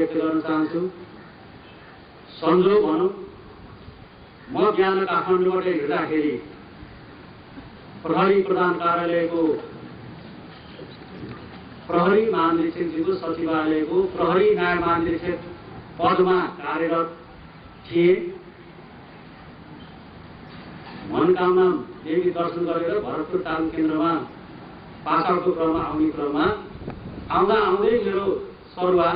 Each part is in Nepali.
व्यक्त गर्न चाहन्छु। संजोग भनौँ म बिहान काठमाडौँबाट हिँड्दाखेरि प्रहरी प्रधान कार्यालयको प्रहरी महानिरीक्षकजीको सचिवालयको प्रहरी न्याय महानिरीक्षक पदमा कार्यरत थिए। मनोकामना देवी दर्शन गरेर भरतपुर तालुक केन्द्रमा पासाको क्रममा आउने क्रममा आउँदा आउँदै मेरो सरुवा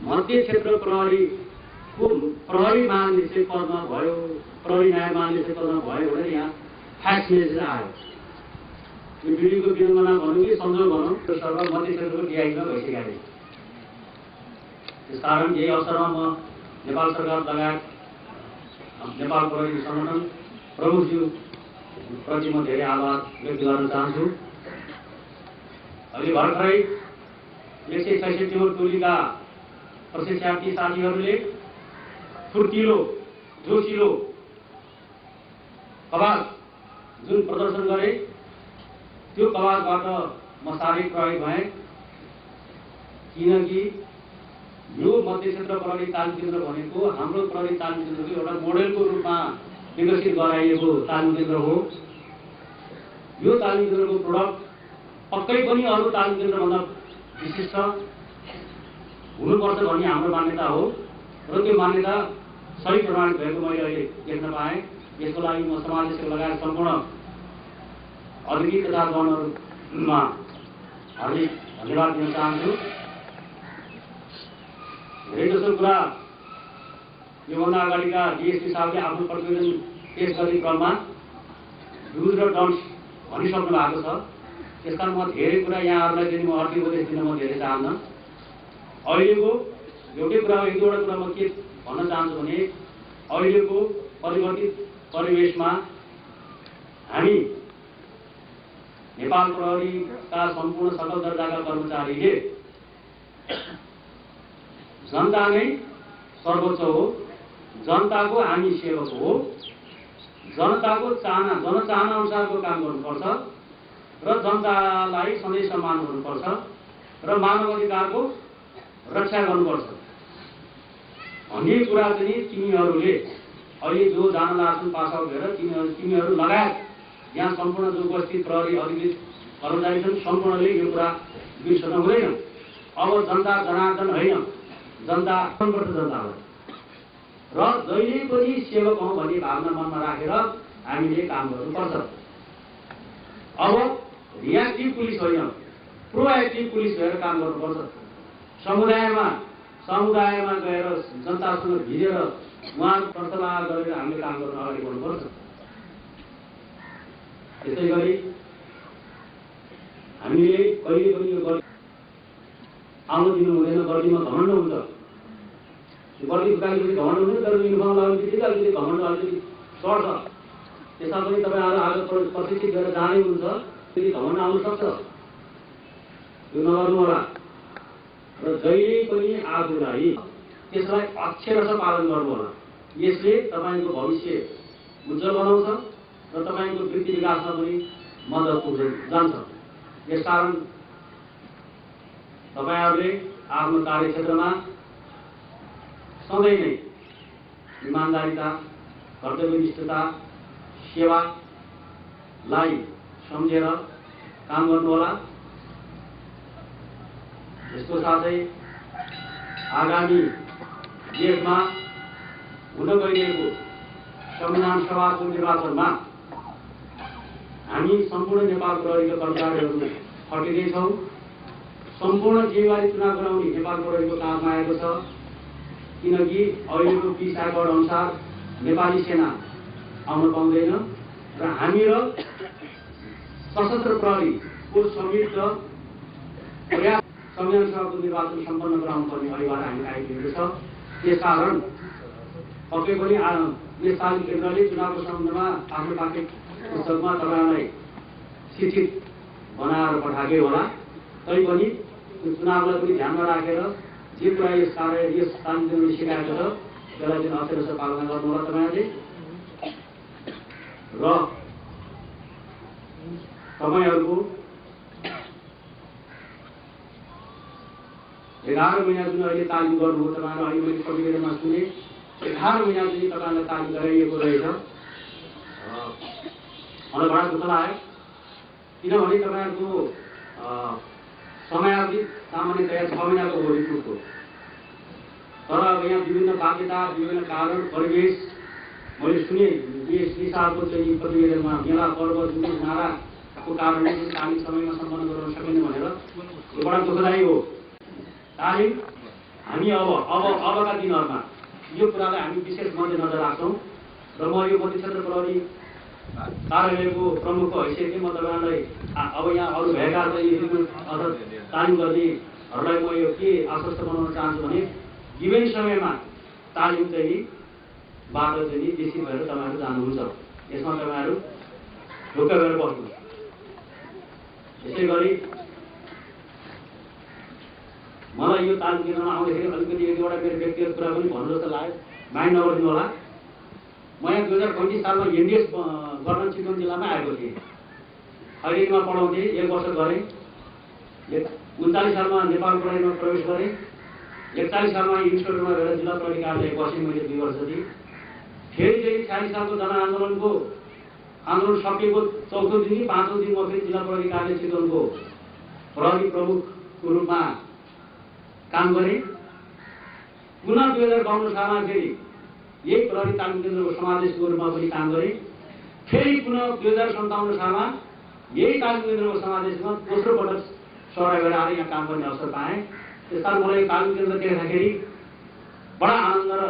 मध्य क्षेत्र प्रहरीको प्रहरी महानिरीक्षक पदमा भयो, प्रहरी न्याय महानिरीक्षक पदमा भयो भनेर यहाँ फ्याक्स मेसेज आयो। यो विधिको विडम्बना भनौँ कि संजोग भनौँ, त्यो सरकार मध्य क्षेत्रको डिआइजीमा भइसकेका थिए। त्यसकारण यही अवसरमा म नेपाल सरकार लगायत नेपाल प्रहरी संगठन प्रमुखज्यू प्रति म धेरै आभार व्यक्त गर्न चाहन्छु। अहिले भर्खरै 166 नम्बर टोलीका प्रशिक्षार्थी साथीहरूले फुर्तिलो जोसिलो कवाज जुन प्रदर्शन गरे, त्यो कवाजबाट म साह्रै प्रभावित भएँ। किनकि यो मध्य क्षेत्र प्रहरी तालिम केन्द्र भनेको हाम्रो प्रहरी तालिम केन्द्रको एउटा मोडेलको रूपमा विकसित गराइएको तालिम केन्द्र हो। यो तालिम केन्द्रको प्रोडक्ट पक्कै पनि अरू तालिम केन्द्रभन्दा विशिष्ट हुनुपर्छ भन्ने हाम्रो मान्यता हो र त्यो मान्यता सही प्रमाणित भएको मैले अहिले देख्न पाएँ। यसको लागि म समाजसेवा लगायत सम्पूर्ण अधिकृत तथा गणहरूमा हार्दिक धन्यवाद दिन चाहन्छु। धेरैजसो कुरा योभन्दा अगाडिका डिएसपी साहबले आफ्नो प्रतिवेदन पेश गर्ने क्रममा डुज र डन्ट्स भनिसक्नु भएको छ। त्यसकारण म धेरै कुरा यहाँहरूलाई चाहिँ म अर्को उपदेश दिन म धेरै चाहन्न। अहिलेको एउटै कुरा, एक दुईवटा कुरा म के भन्न चाहन्छु भने अहिलेको परिवर्तित परिवेशमा हामी नेपाल प्रहरीका सम्पूर्ण सकल दर्जाका कर्मचारीले जनता नै सर्वोच्च हो, जनताको हामी सेवक हो, जनताको चाहना जनचाहना अनुसारको काम गर्नुपर्छ र जनतालाई सधैँ सम्मान गर्नुपर्छ र मानव अधिकारको रक्षा गर्नुपर्छ भन्ने कुरा चाहिँ तिमीहरूले अहिले जो जान लाग्छन् पास आउट भएर तिमीहरू लगायत यहाँ सम्पूर्ण जो उपस्थित प्रहरी अधिकृत कर्मचारी छन् सम्पूर्णले यो कुरा बिर्सन हुँदैन। अब जनता जनार्दन होइन, जनता मनपर्छ जनतालाई र जहिले पनि सेवक हौँ भन्ने भावना मनमा राखेर हामीले काम गर्नुपर्छ। अब रियाक्टिभ पुलिस होइन, प्रोएक्टिभ पुलिस भएर काम गर्नुपर्छ। समुदायमा गएर जनतासँग भिजेर उहाँको वार्तालाप गरेर हामीले काम गर्न अगाडि बढ्नुपर्छ। त्यसै गरी हामीले कहिले पनि यो गल्ती आउन दिनु हुँदैन। गल्तीमा घमण्ड हुन्छ, यो गल्ती फुकाएपछि घमण्ड हुँदैन, तर युनिफर्म लगाउने बित्तिकै अलिकति घमण्ड अलिकति सर्छ। त्यसमा पनि तपाईँहरू आज प्रशिक्षित गरेर जाँदै हुनुहुन्छ, त्यति घमण्ड आउन सक्छ, यो नगर्नु होला। र जहिले पनि आफूलाई त्यसलाई अक्षरशः पालन गर्नु होला। यसले तपाईँको भविष्य उज्जवल बनाउँछ र तपाईँको वृत्ति विकासमा पनि मद्दत पुग्दै जान्छ। यसकारण तपाईँहरूले आफ्नो कार्यक्षेत्रमा सधैँ नै इमान्दारिता, कर्तव्यनिष्ठता, सेवालाई सम्झेर काम गर्नुहोला। यसको साथै आगामी देशमा हुन गइरहेको संविधान सभाको निर्वाचनमा हामी सम्पूर्ण नेपाल प्रहरीका कर्मचारीहरू खटिँदैछौँ। सम्पूर्ण जिम्मेवारी चुनाव गराउने नेपाल प्रहरीको काममा आएको छ। किनकि अहिलेको पीस एक्ट अनुसार नेपाली सेना आउन पाउँदैन र हामी र सशस्त्र प्रहरीको संयुक्त प्रयास संविधान सभाको निर्वाचन सम्पन्न गराउनु पर्ने अनिवार्य हामी आइपुगेको छ। त्यसकारण पक्कै पनि यस तालिम केन्द्रले चुनावको सम्बन्धमा आफ्नो पाठ्य पुस्तकमा तपाईँहरूलाई शिक्षित बनाएर पठाएकै होला। तैपनि त्यो चुनावलाई पनि ध्यानमा राखेर जे कुरा यस तालिम केन्द्रले सिकाएको छ त्यसलाई चाहिँ अक्षरशः पालना गर्नु होला तपाईँहरूले। र तपाईँहरूको 11 महिना जुन अहिले तालिम गर्नुभयो तपाईँहरू, अहिले मैले प्रतिवेदनमा सुने 11 महिना जुन तपाईँहरूलाई तालिम गराइएको रहेछ। मलाई बडा दुःख लाग्यो, किनभने तपाईँहरूको समयावधि सामान्यतया 6 महिनाको हो रिक्रुटको। तर अब यहाँ विभिन्न बाध्यता, विभिन्न कारण, परिवेश मैले सुने डिएसपी साहबको चाहिँ प्रतिवेदनमा मेला पर्व जुन नाराको कारणले तालिम समयमा सम्पन्न गर्न सकिने भनेर यो बडा दुःखदायी हो। तालिम हामी अबका दिनहरूमा यो कुरालाई हामी विशेष मध्यनजर राख्छौँ र म यो मध्य क्षेत्र प्रहरी कार्यालयको प्रमुखको हैसियतले म तपाईँहरूलाई अब यहाँ अरू भएका अथवा तालिम गर्नेहरूलाई म यो के आश्वस्त बनाउन चाहन्छु भने विभिन्न समयमा तालिम चाहिँ बाटो चाहिँ बेसी भएर तपाईँहरू जानुहुन्छ, यसमा तपाईँहरू ढुक्क गरेर बस्नुहोस्। यसै गरी मलाई यो तालिम केन्द्रमा आउँदाखेरि अलिकति एक दुईवटा मेरो व्यक्तिगत कुरा पनि भन्नु जस्तो लाग्यो, माइन्ड नगरिदिनु होला। म यहाँ 2025 सालमा एनडिएस गर्न चितवन जिल्लामा आएको थिएँ, खैरेनीमा पढाउँथेँ, 1 वर्ष गरेँ। 39 सालमा नेपाल प्रहरीमा प्रवेश गरेँ, 41 सालमा इन्स्पेक्टरमा गएर जिल्ला प्रहरी कार्यालय बसेँ मैले 2 वर्ष जति। फेरि 46 सालको आन्दोलन सकिएको 4औं दिन 5औं दिन म फेरि जिल्ला प्रहरी कार्यालय चितवनको प्रहरी प्रमुखको रूपमा काम गरेँ। पुनः 2052 सालमा फेरि यही प्रहरी तालिम केन्द्रको समादेशको रूपमा पनि काम गरेँ। फेरि पुनः 2057 सालमा यही तालिम केन्द्रको समादेशमा दोस्रो पटक सराय गएर आएर यहाँ काम गर्ने अवसर पाएँ। त्यसकारण मलाई तालिम केन्द्र देख्दाखेरि बडा आनन्द र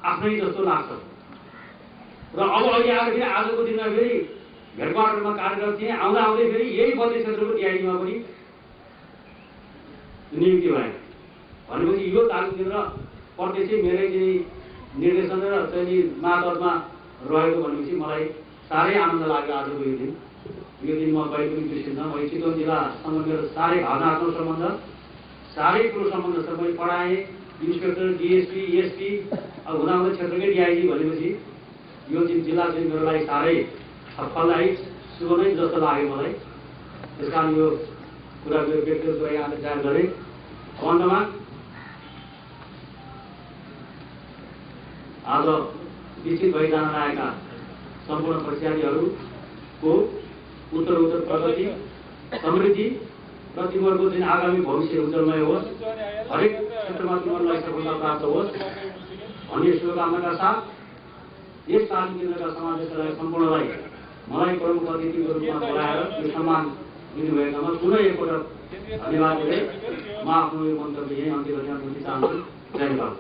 आफ्नै जस्तो लाग्छ। र अब अहिले आएर फेरि आजको दिनमा फेरि भेटघाटमा कार्यरत थिएँ, आउँदा आउँदै फेरि यही मध्य क्षेत्रको डिआइडीमा पनि नियुक्ति भएँ। भनेपछि यो तालिम केन्द्र प्रत्यक्ष मेरै चाहिँ निर्देशन र चाहिँ मातहतमा रहेको भनेपछि मलाई साह्रै आनन्द लाग्यो आजको यो दिन। यो दिन म कहिले पनि बिर्सिन्न। मैले चितवन जिल्लासँग मेरो साह्रै भावनात्मक सम्बन्ध, साह्रै ठुलो सम्बन्ध छ। मैले पढाएँ, इन्सपेक्टर, डिएसपी, एसपी, अब हुँदाहुँदै क्षेत्रकै डिआइडी भनेपछि यो जिल्ला चाहिँ मेरो लागि साह्रै फलदायी शुभ नै जस्तो लाग्यो मलाई। त्यस कारण यो कुरा मेरो व्यक्तिगत कुरा यहाँले जाहेर गरेँ। अन्तमा आज विकसित भइजान लागेका सम्पूर्ण परीक्षार्थीहरूको उत्तरोत्तर प्रगति, समृद्धि र तिमीहरूको चाहिँ आगामी भविष्य उज्जवलमय होस्, हरेक क्षेत्रमा तिमीहरूलाई सफलता प्राप्त होस् भन्ने शुभकामनाका साथ यस तालिम केन्द्रका समावेशलाई सम्पूर्णलाई मलाई प्रमुख अतिथिको रूपमा बोलाएर यो सम्मान दिनुभएकामा पुनः एकपटक धन्यवाद दिँदै म आफ्नो यो मन्तव्य यही अन्त्य गर्न चाहन्छु। जय नेपाल।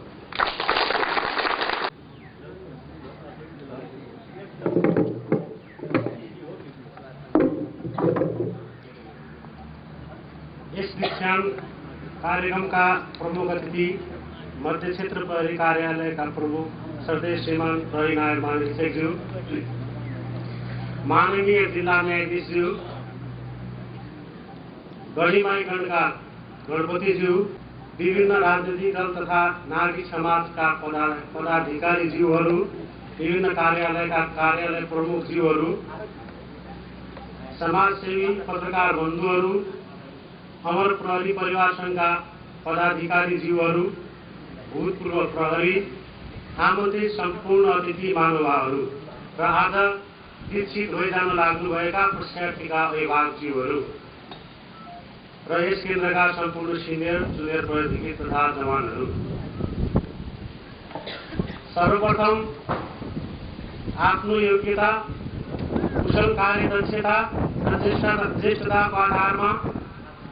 यस दीक्षांत कार्यक्रमका प्रमुख अतिथि मध्य क्षेत्र प्रहरी कार्यालयका प्रमुख श्रद्धेय श्रीमान प्रहरी नायक महानिरीक्षकज्यू, माननीय जिल्ला न्यायाधीशज्यू, गणिमाईगणका गणपतिज्यू, विभिन्न राजनीतिक दल तथा नागरिक समाजका पदाधिकारीज्यूहरू, विभिन्न कार्यालयका कार्यालय प्रमुखज्यूहरू, समाजसेवी पत्रकार बन्धुहरू, अमर प्रहरी परिवार संघका पदाधिकारीज्यूहरू, भूतपूर्व प्रहरी, आमन्त्रित सम्पूर्ण अतिथि महानुभावहरू र आज दीक्षित भइजान लाग्नुभएका परीक्षार्थीका अभिभावकज्यूहरू र यस केन्द्रका सम्पूर्ण सिनियर जुनियर प्रहरी तथा जवानहरू, सर्वप्रथम आफ्नो योग्यता, कुशल कार्यदक्षता र ज्येष्ठताको आधारमा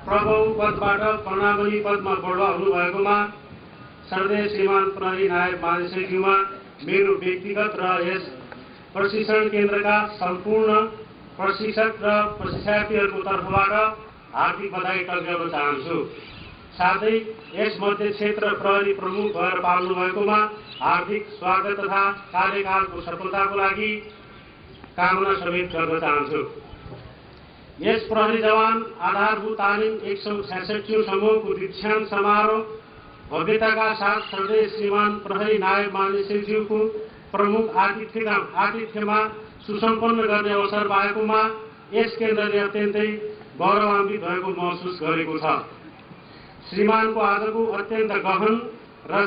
प्रभाव पदबाट प्रणाली पदमा बढ्वा हुनुभएकोमा श्रद्धेय श्रीमान प्रहरी नायक महानिरीक्षकज्यूमा मेरो व्यक्तिगत र यस प्रशिक्षण केन्द्रका सम्पूर्ण प्रशिक्षक र प्रशिक्षार्थीहरूको तर्फबाट हार्दिक बधाई टक्राउन चाहन्छु। साथै यस मध्य क्षेत्र प्रहरी प्रमुख भएर पाल्नु भएकोमा हार्दिक स्वागत तथा कार्यकालको सफलताको लागि कामना समेत गर्न चाहन्छु। यस प्रहरी जवान आधारभूत तालिम 166 समूहको दीक्षान्त समारोह भव्यताका साथ श्रद्धेय श्रीमान प्रहरी नायक महानिरीक्षकज्यूको प्रमुख आतिथ्यमा सुसम्पन्न गर्ने अवसर पाएकोमा यस केन्द्रले अत्यन्तै गौरवान्वित भएको महसुस गरेको छ। श्रीमानको आजको अत्यन्त गहन र